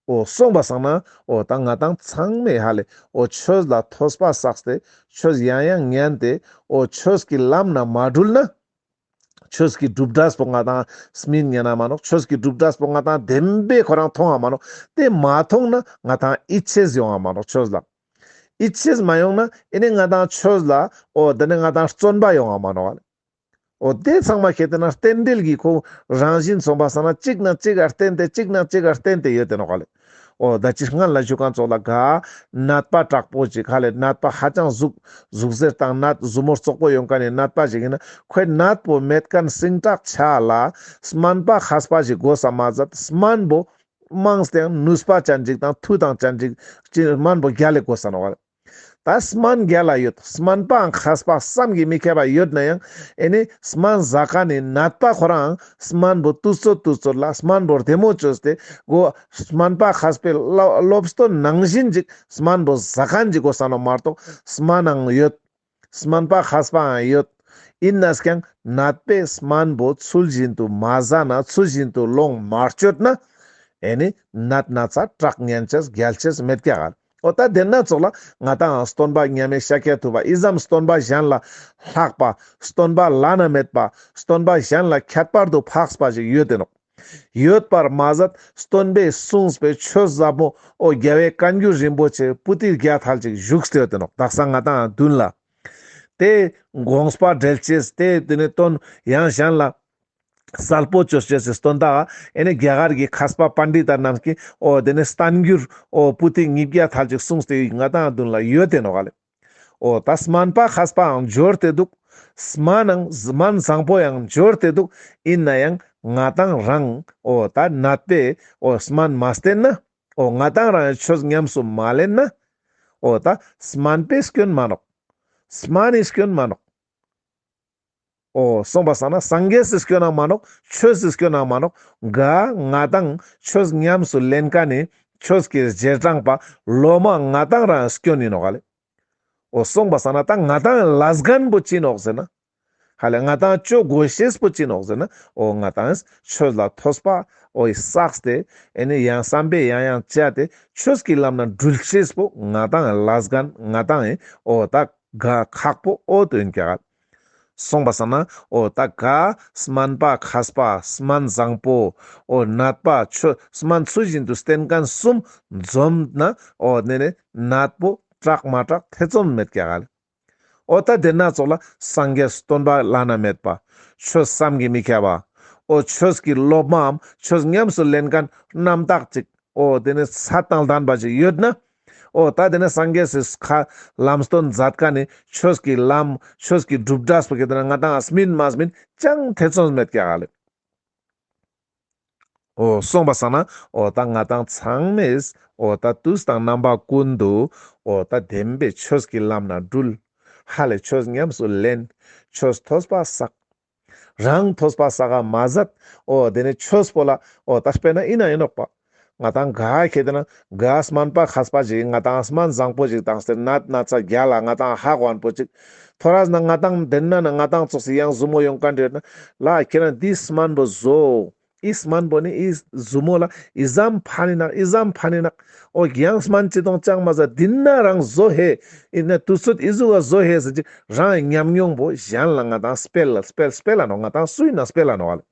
འོ་སོང་པ་སང་ན་འོ་ད་ང་ཏང་ཚང་མས་ཧ་ལེ་འོ་ཆོས་ལ་ཐོས་པ་བསགས་ཏེ་ཆོས་ཡང་ཡང་ཉན་ཏེ་འོ་ཆོས་ཀྱི་ལམ་ན་མ་འགྲུལ་ན་ཆོས་ཀྱི་སྒྲུབ་འབྲས་པོ་ང་ཏང་སྨིན་ཉན་ན་མ་ནོག། ཆོས་ཀྱི་སྒྲུབ་འབྲས་པོ་ང་ཏང་བདེན་པའི་ཁོ་རང་མཐོང་ང་མ་ནོག། དེ་མ་མཐོང་ན་ང་ཏང་ཡིད་ཆེས་ཡོང་ང་མ་ནོག་ཆོས་ལ། ཡིད་ཆེས་མ་ཡོང་ན་ཨེ་ནི་ང་ཏང་ཆོས་ལ་འོ་དེ་ནི་ང་ཏང་བརྩོན་པ་ཡོང་ང་མ་ནོག་ཨ་ལེ། འོ་དེ་ཚང་མ་ཁྱེར་ཏེ་ན་རྟེན་འབྲེལ་གྱི་ཁོ་རང་བཞིན་སོང་པ་སང་ན་གཅིག་ན་གཅིག་ག་བརྟེན་ཏེ་གཅིག་ན་གཅིག་ག་བརྟེན་ཏེ་ཡོད་དེ་ནོག་ཨ་ལེ། འོ་ད་ཅི་སྔན་ལ་ཞུ་ཁན་ཙོགས་ལ་ག་ནད་པ་དྲག་པོ་ཅིག་ཧ་ལེ་ནད་པ་ཧ་ཅང་ཟུག་ཟུག་གཟེར་དང་ནད་ཟུར་མོ་བཙོག་པོ་ཡོང་ཁན་ནི་ནད་པ་ཞིག་ཡིན་ན་ཁོའི་ནད་པོ་མེད་ཁན་སྙིང་ཁྲག་ཆ་ལ་སྨན་པ་མཁས་པ་ཞིག་དགོས་ས་མ་ཟད་སྨན་པོ་མང་སྟེ་ནུས་པ་ཅན་ཅིག་དང་མཐུ་དང་ཅན་ཅིག་ཅི་སྨན་པོ་རྒྱལ་ལ་དགོས་ས་ནོག་ཨ་ལེ། ད་སྨན་རྒྱལ་ལ་ཡོད། སྨན་པའང་མཁས་པ་བསམ་གྱིས་མི་ཁྱབ་པ་ཡོད་ན་ཡང་ཨེ་ནི་སྨན་ཟ་ཁན་ནི་ནད་པ་ཁོ་རང་སྨན་པོ་དུས་ཚོད་དུས་ཚོད་ལ་སྨན་པོ་བདེ་མོ་བཅོས་ཏེ་གོ། སྨན་པ་མཁས་པའི་སློབ་སློབ་སྟོན་ནང་བཞིན་ཅིག་སྨན་པོ་ཟ་ཁན་ཅིག་དགོས་ས་ནོག་མ་གཏོགས་སྨན་ནང་ཡོད། སྨན་པ་མཁས་པའང་ཡོད། ཡིན་ནས་ཀྱང་ནད་པས་སྨན་པོ་ཚུལ་བཞིན་དུ་མ་ཟ་ན་ཚུལ་བཞིན་དུ་ལོངས་མ་སྤྱོད་ན་ཨེ་ནི་ནད་ན་ཚ་དྲག་ཉན་ཅེས་རྒྱལ་ཅེས་མེད་ཀྱག་ཨ། འོ་ད་དེ་ན་ཙོགས་ལ་ང་ཏང་སྟོན་པ་མཉམ་མེད་ཤཱཀྱ་ཐུབ་པ་འི་ཙམ་སྟོན་པ་གཞན་ལ་ལྷག་པ་སྟོན་པ་བླ་ན་མེད་པ་སྟོན་པ་གཞན་ལ་ཁྱད་པར་དུ་འཕགས་པ་ཞིག་ཡོད་དེ་ནོག། ཡོད་པར་མ་ཟད་སྟོན་པས་གསུངས་པའི་ཆོས་ཟབ་མོ་འོ་རྒྱལ་བའི་བཀའ་འགྱུར་རིན་པོ་ཆེ་པོ་ཏི་བརྒྱ་ཐལ་ཅིག་བཞུགས་ཏེ་ཡོད་དེ་ནོག། དག་ས་ང་ཏང་མདུན་ལ། དེ་དགོངས་པ་འགྲེལ་ཅེས་དེ་དེ་ནི་དོན་ཡང་གཞན་ལ་གསལ་པོ་བཅོ་ཅེས་སི་དོན་དག་ཨེ་ནི་རྒྱ་གར་གྱི་མཁས་པ་པཎྜི་ཏ་རྣམས་ཀྱིས་འོ་དེ་ནི་བསྟན་འགྱུར་འོ་པོ་ཏི་ཉིས་བརྒྱ་ཐལ་ཅིག་གསུངས་ཏེ་ང་ཏང་མདུན་ལ་ཡོད་དེ་ནོག་ལེ། འོ་ད་སྨན་པ་མཁས་པའང་འབྱོར་ཏེ་འདུག། སྨན་ནང་སྨན་བཟང་པོ་ཡང་འབྱོར་ཏེ་འདུག། ཡིན་ན་ཡང་ང་ཏང་རང་འོ་ད་ནད་པས་འོ་སྨན་མ་བསྟེན་ན་འོ་ང་ཏང་རང་ཆོས་ཉམས་སུ་མ་ལེན་ན་འོ་ད་སྨན་པའི་སྐྱོན་མ་ནོག། སྨན་ནི་སྐྱོན་མ་ནོག། འོ་སོང་པ་སང་ན་སངས་རྒྱས་སི་སྐྱོན་ནང་མ་ནོག། ཆོས་སི་སྐྱོན་ནང་མ་ནོག། ག་ང་ཏང་ཆོས་ཉམས་སུ་ལེན་ཁན་ནི་ཆོས་ཀྱི་རྗེས་འབྲང་པ་སློབ་མ་ང་ཏང་རང་སྐྱོན་ཡིན་ནོག་ལེ། འོ་སོང་པ་སང་ན་ད་ང་ཏང་ལས་འགན་པོ་ཅི་ནོག་ཟེར་ན། ཧ་ལེ་ང་ཏང་ཅོ་དགོས་ཤེས་པོ་ཅི་ནོག་ཟེར་ན། འོ་ང་ཏང་ཆོས་ལ་ཐོས་པ་འོ་བསགས་ཏེ་ཨེ་ནི་ཡང་བསམ་པས་ཡང་ཡང་དཔྱད་དེ་ཆོས་ཀྱི་ལམ་ན་འགྲུལ་ཤེས་པོ་ང་ཏང་ལས་འགན་ང་ཏང་ཨེ་འོ་ད་ག་ཁག་པོ་འོ་དོ་ཡིན་ཀྱག། སོང་པ་སང་ན་འོ་ད་ག་སྨན་པ་མཁས་པ་སྨན་བཟང་པོ་འོ་ནད་པ་ཆོས་སྨན་ཚུལ་བཞིན་དུ་བསྟེན་མཁན་གསུམ་འཛོམས་ན་འོ་དེ་ནས་ནད་པོ་དྲག་མ་དྲག་ཐེ་ཚོམ་མེད་ཀྱག་ལེ། འོ་ད་དེ་ན་ཙོགས་ལ་སངས་རྒྱས་སྟོན་པ་བླ་ན་མེད་པ། ཆོས་བསམ་གྱིས་མི་ཁྱབ་པ། འོ་ཆོས་ཀྱི་སློབ་མའམ་ཆོས་ཉམས་སུ་ལེན་མཁན་རྣམ་དག་ཅིག་འོ་དེ་ནས་ཚད་དང་ལྡན་པ་ཅིག་ཡོད་ན། འོ་ད་དེ་ནས་སངས་རྒྱས་སི་ཁ་ལམ་སྟོན་མཛད་མཁན་ནི་ཆོས་ཀྱི་ལམ་ཆོས་ཀྱི་སྒྲུབ་འབྲས་པོ་གི་དེ་ན་ང་ཏང་སྨིན་མ་སྨིན་ཅང་ཐེ་ཚོམ་མེད་ཀྱག་ལེ། འོ་སོང་པ་སང་ན་འོ་ད་ང་ཏང་ཚང་མས་འོ་ད་དུས་དང་རྣམ་པ་ཀུན་ཏུ་འོ་ད་བདེན་པའི་ཆོས་ཀྱི་ལམ་ན་འགྲུལ། ཧ་ལས་ཆོས་ཉམས་སུ་ལེན། ཆོས་ཐོས་པ་བསགས། རང་ཐོས་པ་བསགས་ག་མ་ཟད་འོ་དེ་ནས་ཆོས་པོ་ལ་འོ་ད་དཔེར་ན་ཡིན་ན་ཡིན་ནོག་པ། ང་ཏང་ག་ཁེ་དེ་ན་ག་སྨན་པ་མཁས་པ་ཞིག་ང་ཏང་སྨན་བཟང་པོ་ཞིག་བཏང་སྟེ་ནད་ན་ཚ་རྒྱལ་ལ་ང་ཏང་ཧ་གོ་མཁན་པོ་ཅིག་ཐོ་རས་ན་ང་ཏང་དེ་ན་ན་ང་ཏང་ཙོགས་སི་ཡང་ཟུར་མོ་ཡོང་མཁན་རེད་ན་ལ་ཁྱེད་རང་འདི་སྨན་པོ་བཟོ། ཨི་སྨན་པོ་ནི་ཨི་ཟུར་མོ་ལ་ཨི་ཙམ་ཕན་ནི་ནོག་ཨི་ཙམ་ཕན་ནི་ནོག་འོ་ཡང་སྨན་ཅི་དང་ཅང་མ་ཟ་འདི་ན་རང་བཟོ་ཧེ། ཨི་ན་དུས་ཚོད་ཨི་ཟུག་ག་བཟོ་ཧེ་ཟེར་ཅིག་རང་ཉམས་མྱོང་པོ་གཞན་ལ་ང་ཏང་སྤེལ་ལ་སྤེལ་སྤེལ་ལ་ནོག་ང་ཏང་སུ་ཡིན་ན་སྤེལ་ལ་ནོག་ལེ།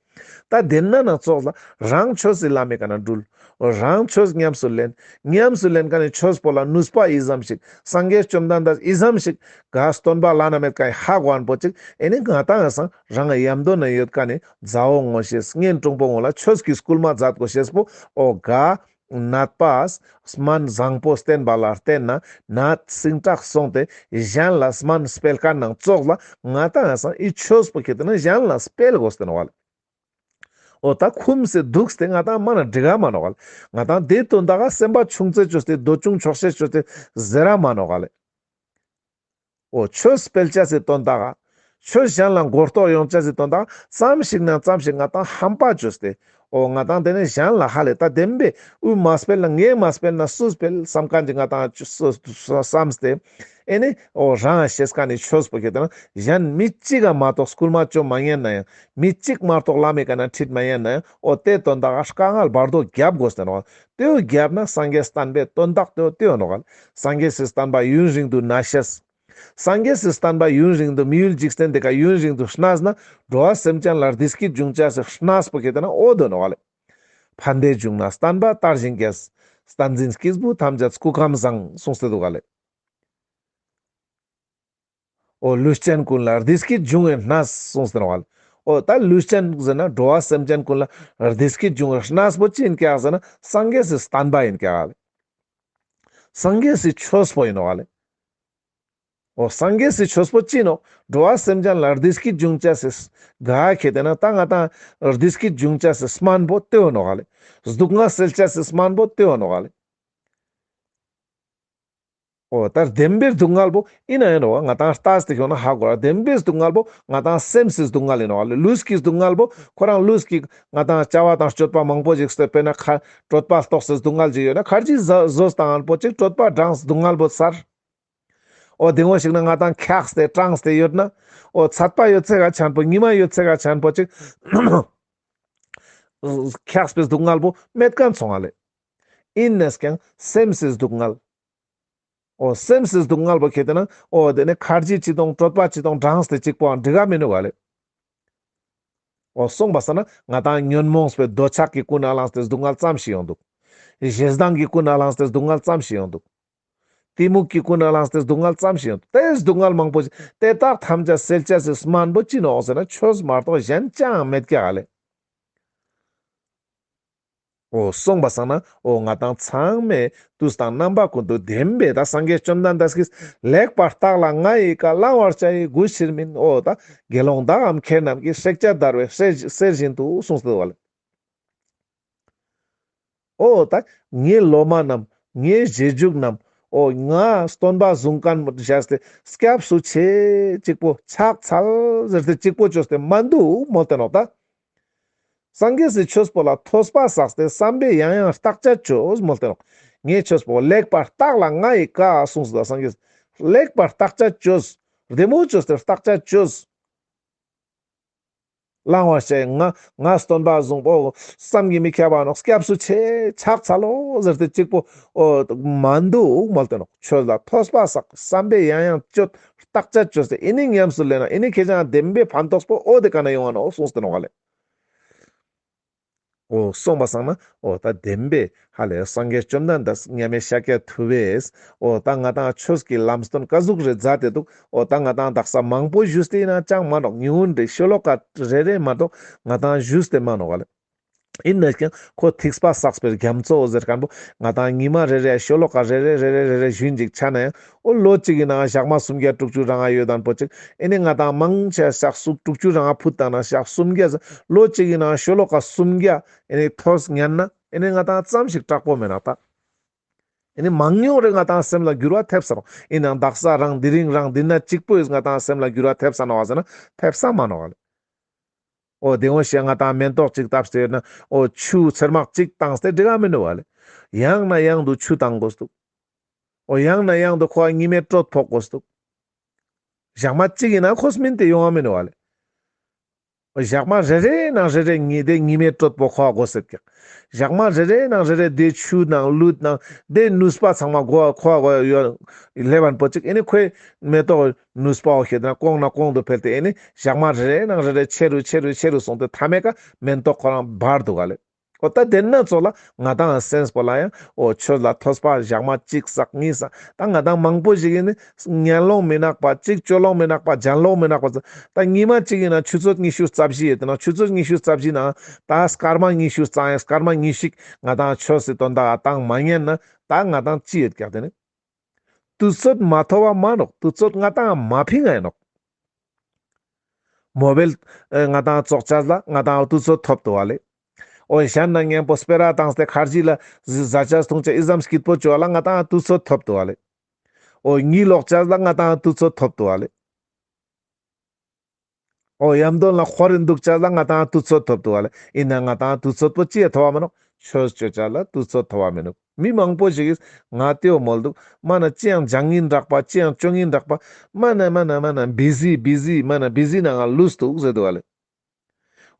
ད་དེ་ན་ན་ཙོགས་ལ་རང་ཆོས་སི་ལམ་མི་ཀ་ན་འགྲུལ། རང་ཆོས་ཉམས་སུ་ལེན། ཉམས་སུ་ལེན་མཁན་ནི་ཆོས་པོ་ལ་ནུས་པ་ཨི་ཙམ་ཞིག་སངས་རྒྱས་བཅོམ་ལྡན་འདས་ཨི་ཙམ་ཞིག་ག་སྟོན་པ་བླ་ན་མེད་མཁན་ཧ་གོ་མཁན་པོ་ཅིག་ཨེ་ནི་ང་ཏང་ཡང་སང་རང་ཡམ་དོ་ན་ཡོད་མཁན་ནི་མཛའ་བོ་ངོ་ཤེས་གཉེན་དྲུང་པོ་ངོ་ལ་ཆོས་ཀྱི་སྐུལ་མ་མཛད་དགོས་ཤེས་པོ་འོ་ག་ནད་པ་སྨན་བཟང་པོ་བསྟེན་པ་ལ་བརྟེན་ན་ནད་ཟིན་དྲག་སོང་སྟེ་གཞན་ལ་སྨན་སྤེལ་མཁན་ནང་ཙོགས་ལ་ང་ཏང་ཡང་སང་ཨི་ཆོས་པོ་ཁེ་དེ་ན་གཞན་ལ་སྤེལ་དགོས་ཏེ་ནོག་ལེ། འོ་ད་ཁུམས་སེ་འདུག་སྟེ་ང་ཏང་མ་ན་འགྲིག་ག་མ་ནོག་ལེ། ང་ཏང་དེ་དོན་དག་ག་སེམས་པ་ཆུང་ཙེ་བཅོས་ཏེ་འདོད་ཆུང་ཆོག་ཤེས་བཅོས་ཏེ་ཟེར་ར་མ་ནོག་ལེ། འོ་ཆོས་སྤེལ་ཅེས་སི་དོན་དག་ག་ཆོས་གཞན་ལ་མགོ་གཏོགས་ཡོང་ཅེས་སི་དོན་དག་ག་ཙམ་ཞིག་ན་ཙམ་ཞིག་ང་ཏང་ཧམ་པ་བཅོས་ཏེ་འོ་ང་ཏང་དེ་ནས་གཞན་ལ་ཧ་ལས་ད་བདེན་པའི་འུ་མ་སྤེལ་ན་ངས་མ་སྤེལ་ན་སུ་སྤེལ་བསམ་མཁན་གྱི་ང་ཏང་བསམ་སྟེ། ཨེ་ནི་འོ་རང་ཤེས་མཁན་ནི་ཆོས་པོ་ཁེ་དེ་ན་གཞན་མི་གཅིག་ག་མ་གཏོགས་སྐུལ་མ་བཅོ་མ་ཉན་ན་ཡང་མི་གཅིག་མ་གཏོགས་བླ་མའི་ཀ་ན་ཁྲིད་མ་ཉན་ན་ཡང་འོ་དེ་དོན་དག་ག་དཀའ་ངལ་བར་དོ་རྒྱབ་དགོས་ཏེ་ནོག་དེའུ་རྒྱབ་ན་སངས་རྒྱས་བསྟན་པའི་དོན་དག་དེའུ་དེའུ་ནོག་ལེ། སངས་རྒྱས་སི་བསྟན་པ་ཡུན་རིང་དུ་གནས་ཤེས། སངས་རྒྱས་སི་བསྟན་པ་ཡུན་རིང་དུ་མི་ཡུལ་འཇིག་རྟེན་འདི་ཀ་ཡུན་རིང་དུ་གནས་ན་འགྲོ་བ་སེམས་ཅན་ལ་བདེ་སྐྱིད་འབྱུང་ཅེས་སི་གནས་པོ་ཁེ་དེ་ན་འོ་དོ་ནོག་ལེ། ཕན་བདེ་འབྱུང་ན་བསྟན་པ་དར་ཞིང་རྒྱས། བསྟན་འཛིན་སྐྱེས་བུ་ཐམས་ཅད་སྐུ་ཁམས་བཟང་གསུངས་ཏེ་འདུག་ག་ལེ། འོ་ལུས་ཅན་ཀུན་ལ་བདེ་སྐྱིད་འབྱུང་བའི་གནས་གསུངས་ཏེ་ནོག་ལེ། འོ་ད་ལུས་ཅན་ཟེར་ན་འགྲོ་བ་སེམས་ཅན་ཀུན་ལ་བདེ་སྐྱིད་འབྱུང་བའི་གནས་པོ་ཅི་ཡིན་ཀྱག་ཟེར་ན་སངས་རྒྱས་སི་བསྟན་པ་ཡིན་ཀྱག་ལེ། སངས་རྒྱས་སི་ཆོས་པོ་ཡིན་ནོག་ལེ། འོ་སངས་རྒྱས་སི་ཆོས་པོ་ཅི་ནོག་འགྲོ་བ་སེམས་ཅན་ལ་བདེ་སྐྱིད་འབྱུང་ཅེས་སི་ག་ཁེ་དེ་ན་ད་ང་ཏང་བདེ་སྐྱིད་འབྱུང་ཅེས་སི་སྨན་པོ་དེའུ་ནོག་ལེ། སྡུག་བསྔལ་སེལ་ཅེས་སི་སྨན་པོ་དེའུ་ནོག་ལེ། འོ་ད་བདེན་པའི་སྡུག་བསྔལ་པོ་ཡིན་ན་ཡིན་ནོག་ང་ཏང་ལྟས་ཏེ་ཁྱོང་ན་ཧ་གོ་ར། བདེན་པའི་སྡུག་བསྔལ་པོ་ང་ཏང་སེམས་སི་སྡུག་བསྔལ་ཡིན་ནོག་ལེ། ལུས་ཀྱི་སྡུག་བསྔལ་པོ་ཁོ་རང་ལུས་ཀྱི་ང་ཏང་བྱ་བ་དང་སྤྱོད་པ་མང་པོ་ཞིག་སྟེ་དཔེར་ན་ཁ་གྲོད་པ་ལྟོགས་སེ་སྡུག་བསྔལ་ཅིག་ཡོད་ན་ཁར་ཇི་ཟ་ཟོས་བཏང་ངན་པོ་ཅིག་གྲོད་པ་འགྲངས་སྡུག་བསྔལ་པོ་ཚར། འོ་དེ་ངོ་ཞིག་ན་ང་ཏང་འཁྱགས་ཏེ་གྲངས་ཏེ་ཡོད་ན། འོ་ཚད་པ་ཡོད་ཚད་ག་ཆེན་པོ་ཉི་མ་ཡོད་ཚད་ག་ཆེན་པོ་ཅིག་འཁྱགས་པའི་སྡུག་བསྔལ་པོ་མེད་མཁན་སོང་ང་ལེ། ཡིན་ནས་ཀྱང་སེམས་སི་སྡུག་བསྔལ། འོ་སེམས་སི་སྡུག་བསྔལ་པོ་ཁེ་དེ་ན་འོ་དེ་ནས་ཁར་ཇི་ཅི་དང་གྲོད་པ་ཅི་དང་འགྲངས་ཏེ་ཅིག་པོའང་འགྲིག་ག་མི་ནུག་ག་ལེ། འོ་སོང་པ་སང་ན་ང་ཏང་ཉོན་མོངས་པའི་འདོད་ཆགས་ཀྱི་ཀུན་ནས་བསླངས་ཏེ་སྡུག་བསྔལ་ཙམ་ཞིག་ཡོང་འདུག་ཞེ་སྡང་གི་ཀུན་ནས་བསླངས་ཏེ་སྡུག་བསྔལ་ཙམ་ཞིག་ཡོང་འདུག་གཏི་མུག་གི་ཀུན་ནས་བསླངས་ཏེ་སྡུག་བསྔལ་ཙམ་ཞིག་ཡོང་འདུག་དེ་སྡུག་བསྔལ་མང་པོ་ཞིག་དེ་དག་ཐམས་ཅད་སེལ་ཅེས་སི་སྨན་པོ་ཅི་ནོག་ཟེར་ན་ཆོས་མ་གཏོགས་གཞན་ཅང་མེད་ཀྱག་ལེ། འོ་སོང་པ་སང་ན་འོ་ང་ཏང་ཚང་མས་དུས་དང་རྣམ་པ་ཀུན་ཏུ་བདེན་པའི་ད་སངས་རྒྱས་བཅོམ་ལྡན་འདས་ཀྱིས་ལེགས་པར་བརྟགས་ལ་ང་ཡི་བཀའ། བླང་བར་བྱ་ཡི་གུས་ཕྱིར་མིན། འོ་ད་དགེ་སློང་དག་གམ་མཁས་རྣམས་ཀྱིས། བསྲེག་བཅད་བརྡར་བའི་གསེར་བཞིན་དུ་གསུངས་ཏེ་འདུག་ག་ལེ། འོ་ད་ངའི་སློབ་མ་རྣམས་ངའི་རྗེས་འཇུག་རྣམས་འོ་ང་སྟོན་པ་བཟུང་མཁན་བཞག་སྟེ་སྐྱབས་སུ་མཆི་ཅིག་པོ་ཕྱག་འཚལ་ཟེར་ཏེ་ཅིག་པོ་བཅོས་ཏེ་མ་འདུག་མོལ་ཏེ་ནོག་ད། སངས་རྒྱས་སི་ཆོས་པོ་ལ་ཐོས་པ་བསགས་ཏེ་བསམ་པས་ཡང་ཡང་བརྟག་དཔྱད་བཅོས་མོལ་ཏེ་ནོག་ངའི་ཆོས་པོ་ལེགས་པར་བརྟགས་ལ་ང་ཡི་བཀའ་གསུངས་སོ་ད་སངས་རྒྱས། ལེགས་པར་བརྟག་དཔྱད་བཅོས། བདེ་མོ་བཅོས་ཏེ་བརྟག་དཔྱད་བཅོས། བླང་བ་ཤེས་ང་ང་སྟོན་པ་བཟུང་པོ་བསམ་གྱིས་མི་ཁྱབ་པ་ནོག་སྐྱབས་སུ་མཆི་ཕྱག་འཚལ་ལོ་ཟེར་ཏེ་གཅིག་པོ་འོ་མ་འདུག་མོལ་ཏེ་ནོག་ཆོས་ལ་ཐོས་པ་བསགས་བསམ་པས་ཡང་ཡང་བཅོས་བརྟག་དཔྱད་བཅོས་ཏེ་ཨེ་ནི་ཉམས་སུ་ལེན་ན་ཨེ་ནི་ཁྱེད་ཅག་བདེན་པའི་ཕན་ཐོགས་པོ་འོ་དེ་ཀ་ན་ཡོང་བ་ནོག་གསུངས་ཏེ་ནོག་ལེ། འོ་སོང་པ་སང་ན་འོ་ད་བདེན་པའི་ཧ་ལས་སངས་རྒྱས་བཅོམ་ལྡན་འདས་མཉམ་མེད་ཤཱཀྱ་ཐུབ་པས་འོ་ད་ང་ཏང་ཆོས་ཀྱི་ལམ་སྟོན་ཀ་ཟུག་རེ་མཛད་དེ་འདུག་འོ་ད་ང་ཏང་དག་ས་མང་པོ་ཞུས་ཏེ་ཡིན་ན་ཅང་མ་ནོག་ཉུང་ངུན་རེ་ཤོ་ལོ་ཀ་རེ་རེ་མ་གཏོགས་ང་ཏང་ཞུས་ཏེ་མ་ནོག་ལེ། ཡིན་ན་ཀྱང་ཁོ་ཐིགས་པ་བསགས་པའི་རྒྱ་མཚོ་ཟེར་མཁན་པོ་ང་ཏང་ཉི་མ་རེ་རེ་ཤོ་ལོ་ཀ་རེ་རེ་རེ་རེ་རེ་རེ་ཞུན་ཅིག་ཆ་ན་ཡང་འོ་ལོ་གཅིག་གི་ནང་ཞག་མ་སུམ་བརྒྱ་དྲུག་ཅུ་རེ་ལྔ་ཡོད་དམ་པོ་ཅིག་ཨེ་ནི་ང་ཏང་མང་ཆེ་ཞག་སུམ་དྲུག་ཅུ་རེ་ལྔ་ཕུད་བཏང་ན་ཞག་སུམ་བརྒྱ་ལོ་གཅིག་གི་ནང་ཤོ་ལོ་ཀ་སུམ་བརྒྱ་ཨེ་ནི་ཐོས་ཉན་ན་ཨེ་ནི་ང་ཏང་ཙམ་ཞིག་དྲག་པོ་མེད་ན་ད། ཨེ་ནི་མང་ཉུང་རེ་ང་ཏང་སེམས་ལ་འགྱུར་བ་ཐེབས་ས་ནོག་ཡིན་ནའང་དག་ས་རང་དེ་རིང་རང་འདི་ན་གཅིག་པོ་ཡིས་ང་ཏང་སེམས་ལ་འགྱུར་བ་ཐེབས་ས་ནོག་ཟེར་ན་ཐེབས་ས་མ་ནོག་ལེ། འོ་དེ་འོ་ཞེས་ང་ཏང་མེན་ཏོག་ཅིག་བཏབ་སྟེ་ཡོད་ན་འོ་ཆུ་ཚེར་མག་ཅིག་བཏང་སྟེ་འགྲིག་ག་མི་འདུག་བ་ལེ། ཡང་ན་ཡང་དུ་ཆུ་བཏང་དགོས་འདུག་འོ་ཡང་ན་ཡང་དུ་ཁོ་ཉི་མའི་དྲོད་ཕོག་དགོས་འདུག་ཞག་མ་གཅིག་ཡིན་ན་ཁོ་སྨིན་ཏེ་ཡོང་བ་མི་འདུག་བ་ལེ། འོ་ཞག་མ་རེ་རེ་ནང་རེ་རེ་ཉི་དེ་ཉི་མའི་དྲོད་པོ་ཁོ་དགོས་སེད་ཀྱག་ཞག་མ་རེ་རེ་ནང་རེ་རེ་དེ་ཆུ་ནང་ལུད་ནང་དེ་ནུས་པ་ཚང་མ་གོ་ཁོ་གོ་ཡོད་ལེབ་བན་པོ་ཅིག་ཨེ་ནི་ཁོའི་མེ་ཏོག་ནུས་པའོ་ཤེད་ན་གོང་ན་གོང་དུ་འཕེལ་ཏེ་ཨེ་ནི་ཞག་མ་རེ་རེ་ནང་རེ་རེ་ཆེ་རུ་ཆེ་རུ་ཆེ་རུ་སོང་སྟེ་མཐའ་མའི་ཀ་མེན་ཏོག་ཁོ་རང་འབར་འདུག་ག་ལེ། འོ་ད་དེ་ན་ཚོ་ལ་ང་ཏང་སེམས་པོ་ལ་ཡང་འོ་ཆོས་ལ་ཐོས་པ་ཞག་མ་གཅིག་བསགས་གཉིས་བསགས་ད་ང་ཏང་མང་པོ་ཞིག་ཨེ་ནི་ཉན་ལོང་མི་ནག་པ་གཅིག་སྤྱོད་ལོང་མི་ནག་པ་སྦྱང་ལོང་མི་ནག་པ་ད་ཉི་མ་གཅིག་ཡིན་ན་ཆུ་ཚོད་ཉི་ཤུ་རྩ་བཞི་ཡོད་དེ་ན་ཆུ་ཚོད་ཉི་ཤུ་རྩ་བཞི་ན་ད་སྐར་མ་ཉི་ཤུ་རྩ་ཡང་སྐར་མ་ཉི་ཤུ་ང་ཏང་ཆོས་སི་དོན་དག་ཨ་ཏང་མ་ཉན་ན་ད་ང་ཏང་ཅི་ཡོད་ཀྱག་དེ་ནི། དུས་ཚོད་མ་ཐོབ་བ་མ་ནོག་དུས་ཚོད་ང་ཏང་མ་ཕིང་ང་ཡིན་ནོག་མོ་བེལ་ཨེ་ང་ཏང་ཙོག་ཅས་ལ་ང་ཏང་དུས་ཚོད་ཐོབ་ཏུ་བ་ལེ། འོ་ཞན་ན་ཉན་པོ་སྤེ་ར་བཏང་སྟེ་ཁར་ཇི་ལ་ཟ་ཅས་འཐུང་ཅས་ཨི་ཙམ་སྐྱིད་པོ་བཅོ་བ་ལ་ང་ཏང་དུས་ཚོད་ཐོབ་ཏུ་བ་ལེ། འོ་གཉིད་ལོག་ཅས་ལ་ང་ཏང་དུས་ཚོད་ཐོབ་ཏུ་བ་ལེ། འོ་ཡམ་དོན་ལ་ཁོ་རེ་འདུག་ཅས་ལ་ང་ཏང་དུས་ཚོད་ཐོབ་ཏུ་བ་ལེ། ཡིན་ན་ང་ཏང་དུས་ཚོད་པོ་ཅི་ཡ་ཐོབ་བ་མ་ནོག་ཆོས་ཅོ་ཅས་ལ་དུས་ཚོད་ཐོབ་བ་མི་ནུག་མི་མང་པོ་ཞིག་གིས་ང་ཏེའོ་མོལ་འདུག་མ་ན་ཅི་ཡང་སྦྱང་ངིན་རག་པ་ཅི་ཡང་ཅོ་ངིན་རག་པ་མ་ན་མ་ན་མ་ན་བི་ཟི་བི་ཟི་མ་ན་བི་ཟི་ནང་ང་ལུས་འདུག་ཟེར་འདུག་བ་ལེ།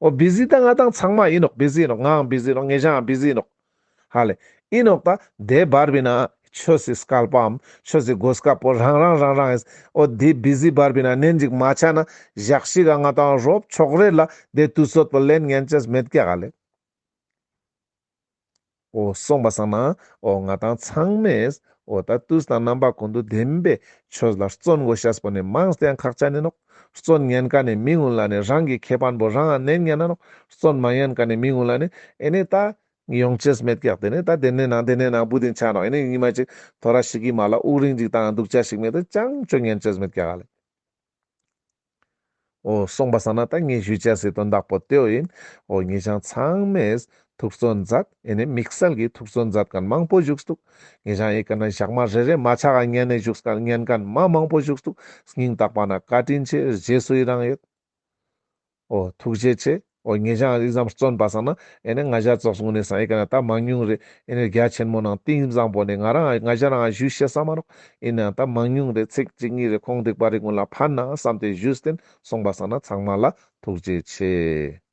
འོ་བི་ཟི་ད་ང་ཏང་ཚང་མ་ཡིན་ནོག་བི་ཟི་ཡིན་ནོག་ངའང་བི་ཟི་ཡིན་ནོག་ངེ་ཞའང་བི་ཟི་ཡིན་ནོག་ཧ་ལེ། ཡིན་ནོག་ད་དེ་བར་བི་ན་ཆོས་སི་སྐལ་པའམ་ཆོས་སི་གོ་སྐབས་པོ་རང་རང་རང་རང་ཨིན། འོ་དེ་བི་ཟི་བར་བི་ན་ནན་ཅིག་མ་ཆ་ན་ཞག་ཞིག་ག་ང་ཏང་རོབ་ཕྱོགས་རེ་ལ་དེ་དུས་ཚོད་པོ་ལེན་ཉན་ཅེས་མེད་ཀྱག་ཧ་ལེ། འོ་སོང་པ་སང་ན་འོ་ང་ཏང་ཚང་མས་འོ་ད་དུས་དང་རྣམ་པ་ཀུན་ཏུ་བདེན་པའི་ཆོས་ལ་བརྩོན་དགོས་ཤེས་པོ་ནི་མང་སྟེ་ཡང་ཁག་ཅན་ཨིན་ནོག་བརྩོན་ཉན་མཁན་ནི་མི་ཀུན་ལ་ནི་རང་གི་ཁེ་ཕན་པོ་རང་ང་ནན་ཉན་ན་ནོག་བརྩོན་མ་ཉན་མཁན་ནི་མི་ཀུན་ལ་ནི་ཨེ་ནི་ད་ཡོང་ཅེས་མེད་ཀྱག་དེ་ནི་ད་དེ་ནས་ནང་དེ་ནས་ནང་བུ་དིན་ཆ་ནོག་ཨེ་ནི་ཉི་མ་ཅིག་ཐོ་ར་ཞིག་གི་མ་ལ་དབུགས་རིང་ཅིག་བཏང་འདུག་ཅེས་ཤིག་མེད་དེ་ཅང་ཅོ་ཉན་ཅེས་མེད་ཀྱག་ཧ་ལེ། འོ་སོང་པ་སང་ན་ད་ངས་ཞུ་ཅེས་སི་དོན་དག་པོ་དེའོ་ཨིན། འོ་ངེ་ཞང་ཚང་མས་ཐུགས་བརྩོན་མཛད། ཨེ་ནི་དམིགས་བསལ་གྱི་ཐུགས་བརྩོན་མཛད་མཁན་མང་པོ་བཞུགས་འདུག་ངེ་ཞང་ཨི་ཀ་ན་ཞག་མ་རེ་རེ་མ་ཆག་ག་ཉན་ནས་བཞུགས་མཁན་ཉན་མཁན་མ་མང་པོ་བཞུགས་འདུག་སྙིང་ཐག་པ་ན་བཀའ་དྲིན་ཆེ། རྗེས་སུ་ཡི་རང་ཡོད། འོ་ཐུགས་རྗེ་ཆེ། འོ་ངེ་ཞང་ཨི་ཙམ་བརྩོན་པ་སང་ན་ཨེ་ནི་ང་ཞ་ཙོགས་ངུ་ནས་སང་ཨི་ཀ་ན་ད་མང་ཉུང་རེ་ཨེ་ནི་རྒྱ་ཆེན་མོ་ནང་གཏིང་བཟང་པོ་ནས་ང་རང་ང་ཞ་རང་ཞུ་ཤེས་ས་མ་ནོག་ཨིན་ནའང་ད་མང་ཉུང་རེ་ཚིག་གཅིག་གཉིས་རེ་ཁོང་སྡིག་པ་རིག་ངུ་ལ་ཕན་ན་བསམ་སྟེ་ཞུས་ཏེ་སོང་པ་སང་ན་ཚང་མ་ལ་ཐུགས་རྗེ་ཆེ།